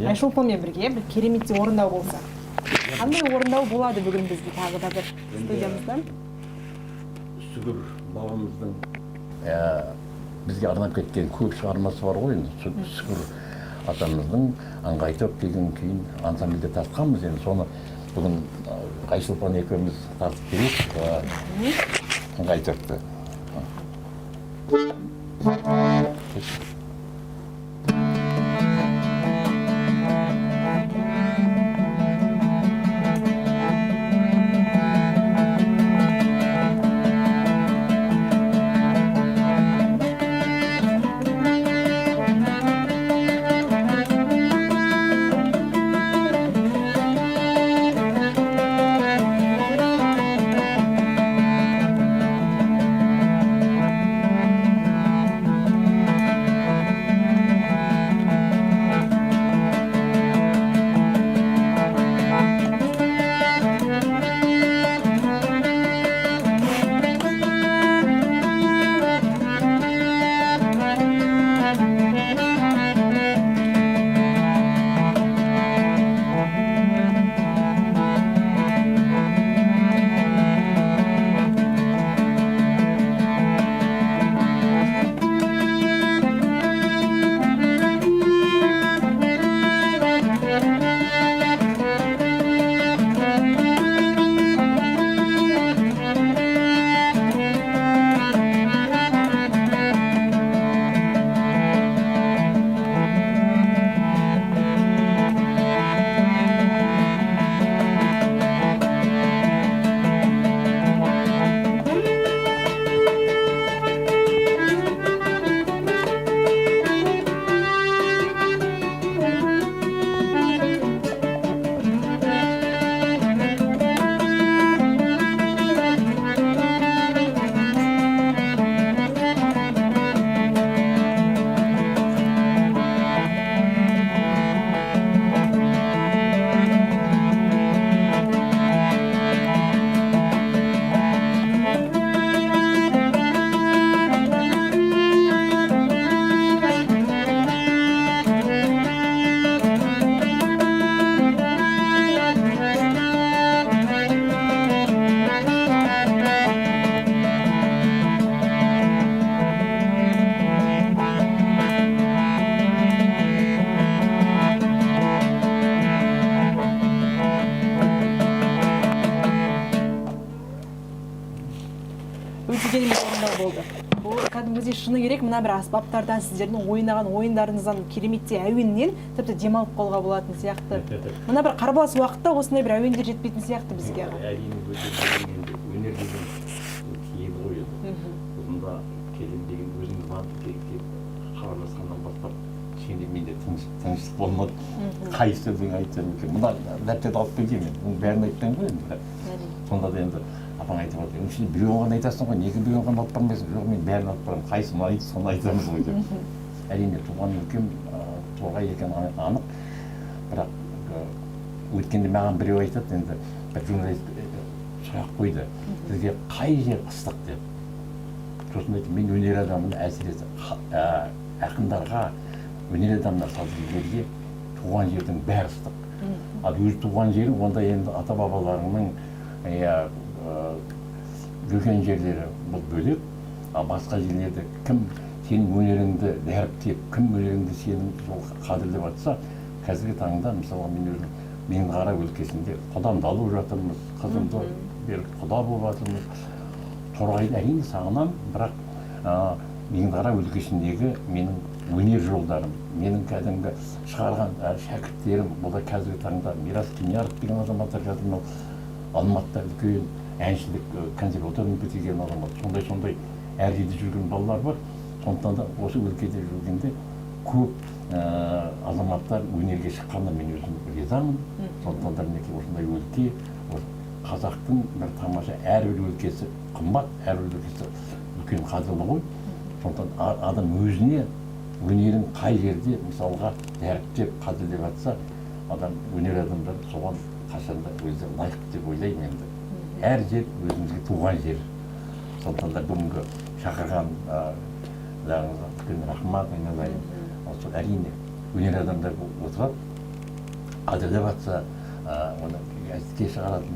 Айшолпанмен бірге бір кереметтей орындау болса, қандай орындау болады бүгін бізде тағы да бір студиямызда? Сүгір бабамыздың бізге арнап кеткен көп шығармасы бар ғой. Енді Сүгір атамыздың «Аңғайтоп» деген күйін ансамбльде тартқанбыз. Енді соны бүгін Айшолпан екеуміз тартып берейік, «Аңғайтопты». Өте керемет орындау болды. Бұл кәдімгідей, шыны керек, мына бір аспаптардан, сіздердің ойнаған ойындарыңыздан, кереметтей әуеннен тіпті демалып қалуға болатын сияқты. Мына бір қарбалас уақытта осындай бір әуендер жетпейтін сияқты бізге, аға. Әрине, өте енді өнер деген киелі ғой енді. Осында келем деген өзіңіз барып келіп хабарласқаннан бастап кішкене менде тыныштық болмады. Қай сөзің айтсам екен, мына дәптерді алып келгенмін мен, оның бәрін айтпаймын ғой енді, бірақ сонда да енді Апаң айтып жатыр: «Сен біреуін ғана айтасың ғой, неге біреуін ғана алып бармайсың?» «Жоқ, мен бәрін алып барамын, қайсысын ұнайды, соны айтамыз ғой», — деп. Әрине, туған өлкем Торғай екені анық, бірақ өткенде маған біреу айтады енді, бір журналист сұрақ қойды: «Сізге қай жер ыстық?» — деп. Сосын айттым: «Мен өнер адамына, әсіресе ақындарға, өнер адамына, сазгерлерге туған жердің бәрі ыстық. Ал өз туған жерің, онда енді ата бабаларыңның, иә, жүрген жерлері, бұл бөлек. Ал басқа жерлерде кім сенің өнеріңді дәріптеп, кім өнеріңді сенің сол қадірлеп жатса, қазіргі таңда, мысалға, мен өзім Меңдіқара өлкесінде құдамды алып жатырмыз, қызымды беріп құда болып жатырмыз. Торғайды, әрине, сағынамын, бірақ Меңдіқара өлкесіндегі менің өнер жолдарым, менің кәдімгі шығарған шәкірттерім, бұл да қазіргі таңда Мирас Кеняров деген азаматтар, қазір мынау Алматыда үлкен әншілік консерваторияны бітірген азамат, сондай сондай әр жерде жүрген балалар бар. Сондықтан да осы өлкеде жүргенде көп азаматтар өнерге шыққанына мен өзім ризамын. Сондықтан да, мінекей, осындай өлке, осы қазақтың бір тамаша, әрбір өлкесі қымбат, әрбір өлкесі үлкен, қадірлі ғой. Сондықтан адам өзіне өнерін қай жерде, мысалға, дәріптеп, қадірлеп жатса, адам, өнер адамдары соған қашанда өзі лайық деп ойлаймын. Енді әр жер өзімізге туған жер. Сондықтан да бүгінгі шақырған үлкен рахмат, айналайын. Осы, әрине, өнер адамдары отырады, қадірлеп жатса, оны әдетке шығаратын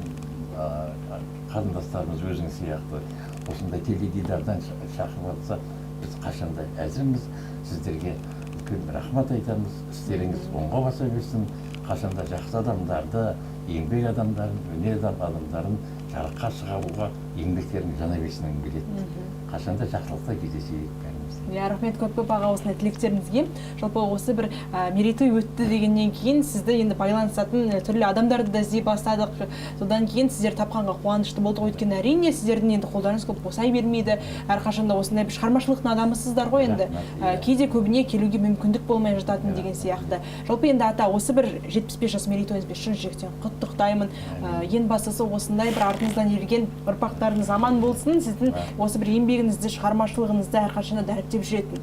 қарындастарымыз, өзіңіз сияқты осындай теледидардан шақырып жатса, біз қашанда әзірміз. Сіздерге үлкен рахмат айтамыз. Істеріңіз оңға баса берсін. Қашанда жақсы адамдарды, еңбек адамдарын, өнер адамдарын жарыққа шығаруға еңбектерің жана берсін келеді. Қашанда жақсылықта кездесейік бәріміз. Иә, рахмет көп көп, аға, осындай тілектеріңізге. Жалпы, осы бір мерейтой өтті дегеннен кейін сізді енді байланысатын түрлі адамдарды да іздей бастадық. Содан кейін сіздер тапқанға қуанышты болдық, өйткені, әрине, сіздердің енді қолдарыңыз көп босай бермейді, әрқашанда осындай бір шығармашылықтың адамысыздар ғой енді. Рахмет, иә. Кейде көбіне келуге мүмкіндік болмай жататын деген сияқты. Жалпы енді, ата, осы бір 75 жас мерейтойыңызбен шын жүректен құттықтаймын. Ең бастысы, осындай бір артыңыздан ерген ұрпақтарыңыз аман болсын, сіздің осы бір еңбегіңізді, шығармашылығыңызды әрқашанда дәріптеп жүретін.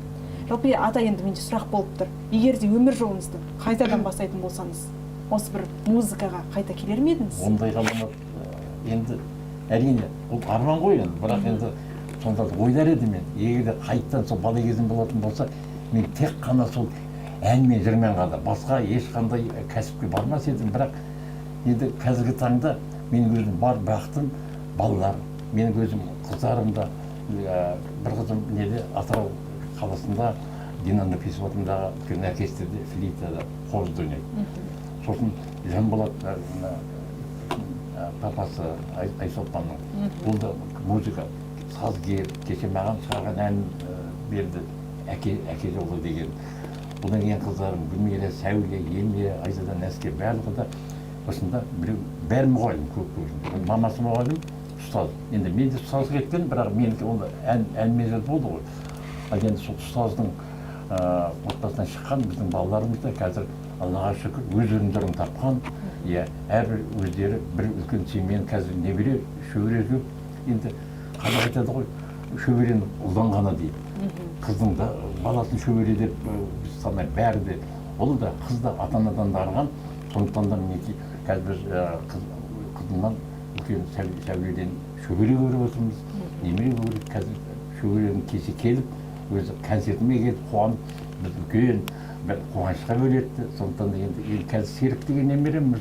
Жалпы, ата, енді менде сұрақ болып тұр: егер де өмір жолыңызды қайтадан бастайтын болсаңыз, осы бір музыкаға қайта келер ме едіңіз? Ондай ғаламат, енді, әрине, ол арман ғой енді, бірақ енді сонда да ойлар едім мен, егер де қайтадан сол бала кезім болатын болса, мен тек қана сол ән мен жырмен ғана, басқа ешқандай кәсіпке бармас едім. Бірақ енді қазіргі таңда менің өзім бар бақытым — балалар. Менің өзім қыздарым да, бір қызым неде, Атырау қаласында Дина Нұрпейісова атындағы үлкен оркестрде флейтада, қобызда ойнайды. Сосын Жанболат, мына, папасы Айшолпанның, ол да музыка, сазгер. Кеше маған шығарған ән берді, әке жолы деген. Одан кейін қыздарым Гүлмира, Сәуле, Елмира, Айзада, Нәске, барлығы да осында. Біреу, бәрі мұғалім, көп көбісінде мамасы мұғалім, ұстаз. Енді мен де ұстаздық еткен, бірақ менікі ол ән мен жыр болды ғой. Ал енді сол ұстаздың отбасынан шыққан біздің балаларымыз да қазір, Аллаға шүкір, өз орындарын тапқан, иә, әрбір өздері бір үлкен семьяны, қазір немере, шөбере көп. Енді қазақ айтады ғой, шөберені ұлдан ғана дейді, қыздың да баласын шөбере деп біз санаймыз. Бәрі де, ұл да, қыз да ата анадан дарыған. Сондықтан да, мінекей, қазір біз қызымнан, үлкен Сәуледен шөбере көріп отырмыз, немере көріп. Қазір шөберенің кеше келіп, өзі концертіме келіп, қуанып, біз үлкен бір қуанышқа бөлетті. Сондықтан да енді қазір Серік деген немерем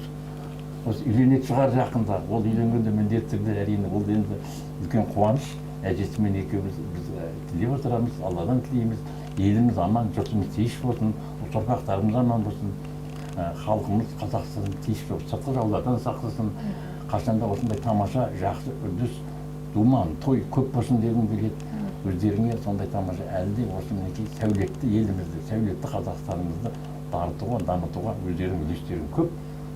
осы үйленетін шығар жақында. Ол үйленгенде міндетті түрде, әрине, ол енді үлкен қуаныш. Әжесімен екеуміз біз тілеп отырамыз, Алладан тілейміз: еліміз аман, жұртымыз тыныш болсын, ұрпақтарымыз аман болсын, халқымыз, Қазақстан тыныш болып, сыртқы жаулардан сақтасын. Қашанда осындай тамаша, жақсы үрдіс, думан той көп болсын дегім келеді өздеріңе. Сондай тамаша, әлі де осы, мінекей, сәулетті елімізді, сәулетті Қазақстанымызды дарытуға, дамытуға өздерінің үлестерің көп.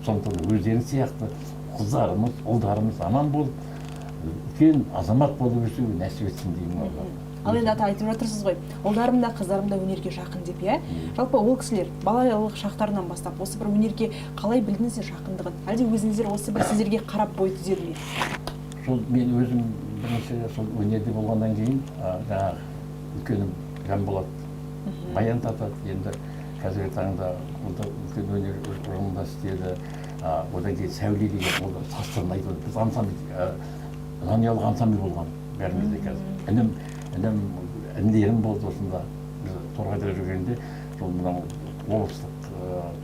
Сондықтан өздерің сияқты қыздарымыз, ұлдарымыз аман болып, үлкен азамат болып өсуге нәсіп етсін деймін, Алла. Ал енді, ата, айтып жатырсыз ғой, ұлдарым да, қыздарым да өнерге жақын деп, иә. Жалпы, ол кісілер балалық шақтарынан бастап осы бір өнерге қалай білдіңіздер жақындығын? Әлде өзіңіздер осы бір сіздерге қарап бой түзеді ме? Сол мен өзім бірінші сол өнерде болғаннан кейін жаңағы үлкенім Жанболат баян тартады. Енді қазіргі таңда ол да үлкен өнер ұжымында істеді. Одан кейін Сәуле деген, ол да сазсырнайды. Біз ансамбль, жанұялық ансамбль болған бәріміз де қазір. Інім, інілерім болды осында. Біз Торғайда жүргенде сол мынау облыстық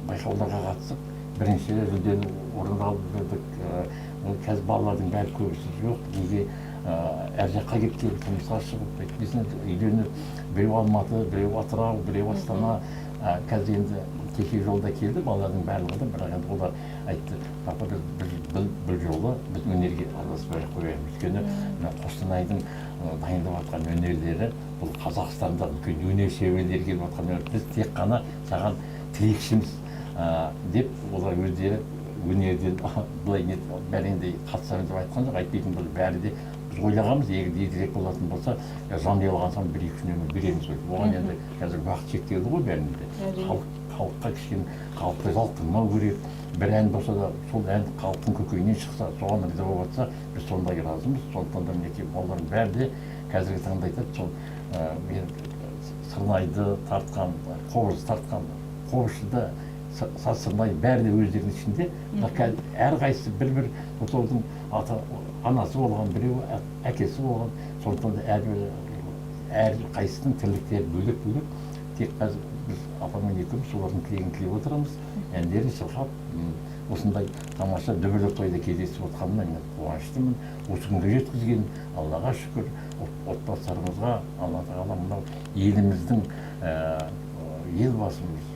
байқауларға қатысып, бірінші жүлдені орын алып жүрдік. Қазір балалардың бәрі көбісі жоқ. Неге әр жаққа кеткен, тұрмысқа шығып, әйтпесін үйленіп, біреу Алматы, біреу Атырау, біреу Астана. Қазір енді кеше жолда келді балалардың барлығы да, бірақ енді олар айтты: «Папа, біз бұл жолы біз өнерге араласпай ақ қояйық, өйткені мына Қостанайдың дайындап жатқан өнерлері, бұл Қазақстанда үлкен өнер шеберлері келіп жатқан өнер, біз тек қана саған тілекшіміз», деп олар өздері өнерден былай не бәлендей қатысамыз деп айтқан жоқ. Айтпайтын бұл бәрі де біз ойлағанбыз, егер де ертерек болатын болса, жанұялық ансамбль бір екі үш нөмір береміз ғой. Оған енді қазір уақыт шектеулі ғой бәрінде. Халыққа кішкене, халықты жалықтырмау керек. Бір ән болса да, сол ән халықтың көкейінен шықса, соған риза болып жатса, біз сондай разымыз. Сондықтан да мінекей балалардың бәрі де қазіргі таңда айтады, сол мен сырнайды тартқан, қобыз тартқан, қобызшы да, саз сырнай бәрі де өздерінің ішінде. Бірақ қазір әрқайсысы бір бір отаудың ата анасы болған, біреуі әкесі болған. Сондықтан да әрбір әрқайсысының тірліктері бөлек бөлек. Тек қазір біз апаммен екеуміз солардың тілегін тілеп отырамыз. Әндерін шырқап, осындай тамаша дүбірлі тойда кездесіп отқаныма мен қуаныштымын. Осы күнге жеткізген Аллаға шүкір. Отбасыларымызға Алла тағала, мынау еліміздің елбасымыз,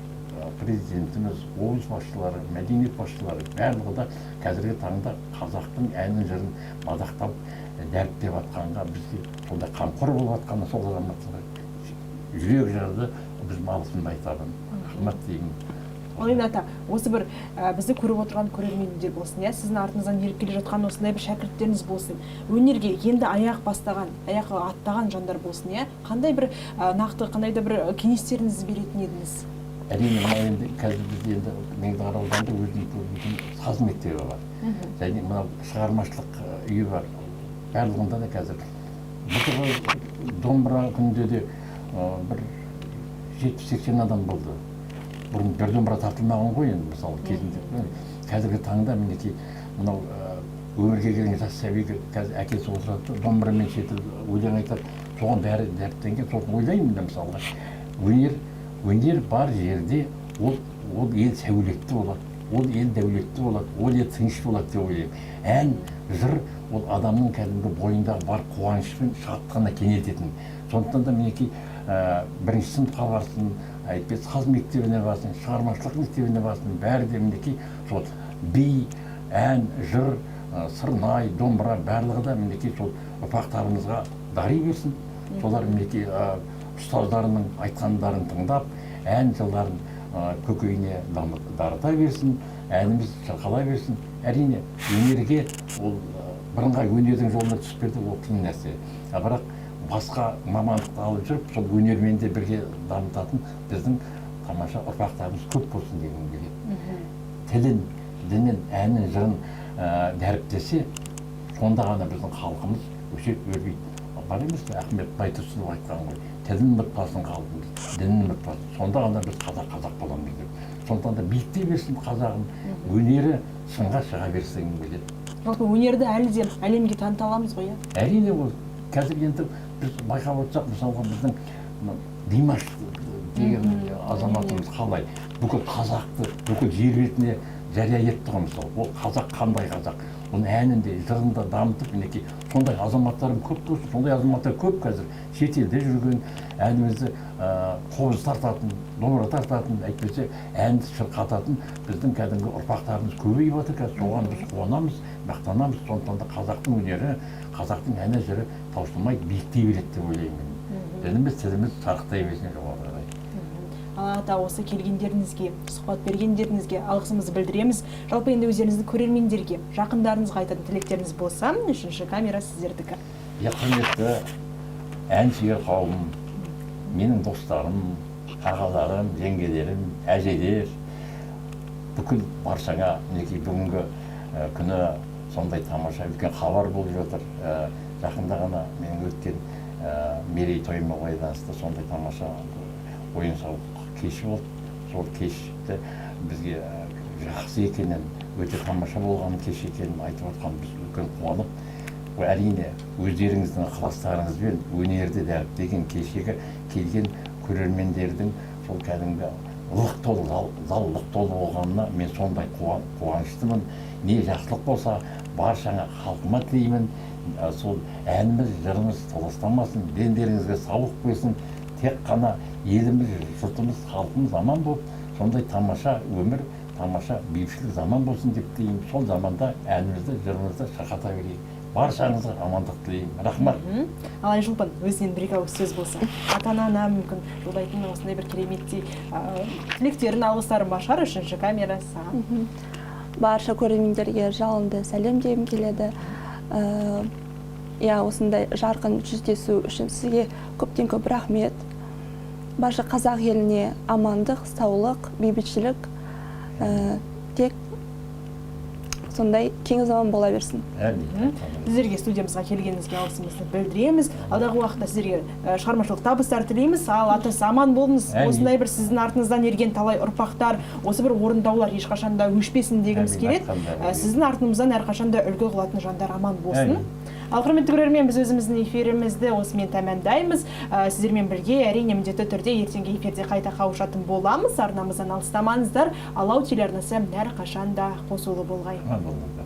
президентіміз, облыс басшылары, мәдениет басшылары, барлығы да қазіргі таңда қазақтың әнін, жырын мадақтап, дәріптеп жатқанға, бізге сондай қамқор болып жатқаны, сол азаматтарға жүрек жарды біз алғысымды айтамын, рахмат деймін. Ал енді, ата, осы бір бізді көріп отырған көрермендер болсын, иә, сіздің артыңыздан еріп келе жатқан осындай бір шәкірттеріңіз болсын, өнерге енді аяқ бастаған, аяқ аттаған жандар болсын, иә, қандай бір нақты, қандай да бір кеңестеріңізді беретін едіңіз? Әрине, мынау енді қазір бізде енді Меңдіқара ауданында өзінің саз мектебі бар және мынау шығармашылық үйі бар. Барлығында да қазір былтырғы домбыра күнінде де бір 70-80 адам болды. Бұрын бір домбыра тартылмаған ғой енді, мысалы, кезінде. Қазіргі таңда мінекей мынау өмірге келген жас сәбиге қазір әкесі отырады да, домбырамен шертіп өлең айтады. Соған бәрі дәріптенген. Сосын ойлаймын да, мысалға, өнер бар жерде ол ел сәулетті болады, ол ел дәулетті болады, ол ел тыныш болады деп ойлаймын. Ән, жыр ол адамның кәдімгі бойындағы бар қуаныш пен шаттығына кенелтетін. Сондықтан да мінекей бірінші сыныпқа барсын, әйтпесе саз мектебіне барсын, шығармашылық мектебіне барсын, бәрі де мінекей сол би, ән, жыр, сырнай, домбыра, барлығы да мінекей сол ұрпақтарымызға дари берсін. Солар мінекей ұстаздарының айтқандарын тыңдап, ән жырларын көкейіне дарыта берсін, әніміз шырқала берсін. Әрине, өнерге ол бірыңғай өнердің жолына түсіп кету ол қиын нәрсе, а бірақ басқа мамандықты алып жүріп, сол өнермен де бірге дамытатын біздің тамаша ұрпақтарымыз көп болсын дегім келеді. Тілін, дінін, әнін, жырын дәріптесе, сонда ғана біздің халқымыз өседі, өрбиді. Бар емес пе, Ахмет Байтұрсынов айтқан ғой: «Тілін ұмытпасын халқымыз, дінін ұмытпасын, сонда ғана біз қазақ қазақ боламыз», — деп. Сондықтан да биіктей берсін қазағым, өнері шыңға шыға берсін келеді. Жалпы өнерді әлі де әлемге таныта аламыз ғой, иә? Әрине, ол қазір енді біз байқап отырсақ, мысалға, біздің мына Димаш деген азаматымыз қалай бүкіл қазақты бүкіл жер бетіне жария етті ғой. Мысалы, ол қазақ қандай қазақ, оның әнін де, жырын да дамытып, мінекей сондай азаматтарым көп болсын. Сондай азаматтар көп қазір шетелде жүрген, әнімізді қобыз тартатын, домбыра тартатын, әйтпесе әнді шырқататын біздің кәдімгі ұрпақтарымыз көбейіп жатыр қазір. Соған біз қуанамыз, мақтанамыз. Сондықтан да қазақтың өнері, қазақтың әні, жыры таусылмай биіктей береді деп ойлаймын мен. Дініміз, тіліміз шарықтай берсін жоғары қарай. Ал ата, осы келгендеріңізге, сұхбат бергендеріңізге алғысымызды білдіреміз. Жалпы енді өздеріңіздің көрермендерге, жақындарыңызға айтатын тілектеріңіз болса, үшінші камера сіздердікі. Иә, құрметті ән сүйер қауым, менің достарым, ағаларым, жеңгелерім, әжелер, бүкіл баршаңа мінекей бүгінгі күні Сондай тамаша үлкен хабар болып жатыр. Жақында ғана менің өткен мерейтойыма байланысты сондай тамаша ойын сауық кеші болды. Сол кешті бізге жақсы екенін, өте тамаша болған кеш екенін айтып отқан, біз үлкен қуанып, әрине, өздеріңіздің ықыластарыңызбен өнерді дәріптеген кешегі келген көрермендердің сол кәдімгі лық толы зал, зал лық толы болғанына мен сондай қуаныштымын. Не жақсылық болса, баршаңа, халқыма тілеймін. Сол әніміз, жырымыз толастамасын, дендеріңізге саулық берсін. Тек қана еліміз, жұртымыз, халқымыз аман болып, сондай тамаша өмір, тамаша бейбітшілік заман болсын деп тілеймін. Сол заманда әнімізді, жырымызды шырқата берейік. Баршаңызға амандық тілеймін, рахмат. Ал Айшолпан, өзінен бір екі ауыз сөз болса, ата анана мүмкін жолдайтын осындай бір кереметтей тілектерін, алғыстарын бар шығар. Үшінші камера саған. Барша көрермендерге жалынды сәлем дегім келеді. Иә, осындай жарқын жүздесу үшін сізге көптен көп рахмет. Барша қазақ еліне амандық, саулық, бейбітшілік, тек сондай кең заман бола берсін. Әмин. Сіздерге студиямызға келгеніңізге алғысымызды білдіреміз. Алдағы уақытта сіздерге шығармашылық табыстар тілейміз. Ал атасы, аман болыңыз. Әмин. Осындай бір сіздің артыңыздан ерген талай ұрпақтар, осы бір орындаулар ешқашан да өшпесін дегіміз Әмин, келеді. айтқандарың. Сіздің артыңыздан әрқашан да үлгі қылатын жандар аман болсын. Әмин. Ал, құрметті көрермен, біз өзіміздің эфирімізді осымен тәмамдаймыз. Сіздермен бірге, әрине, міндетті түрде ертеңгі эфирде қайта қауышатын боламыз. Арнамыздан алыстамаңыздар. Алау телеарнасы әрқашан да қосулы болғай. Аман болыңыздар.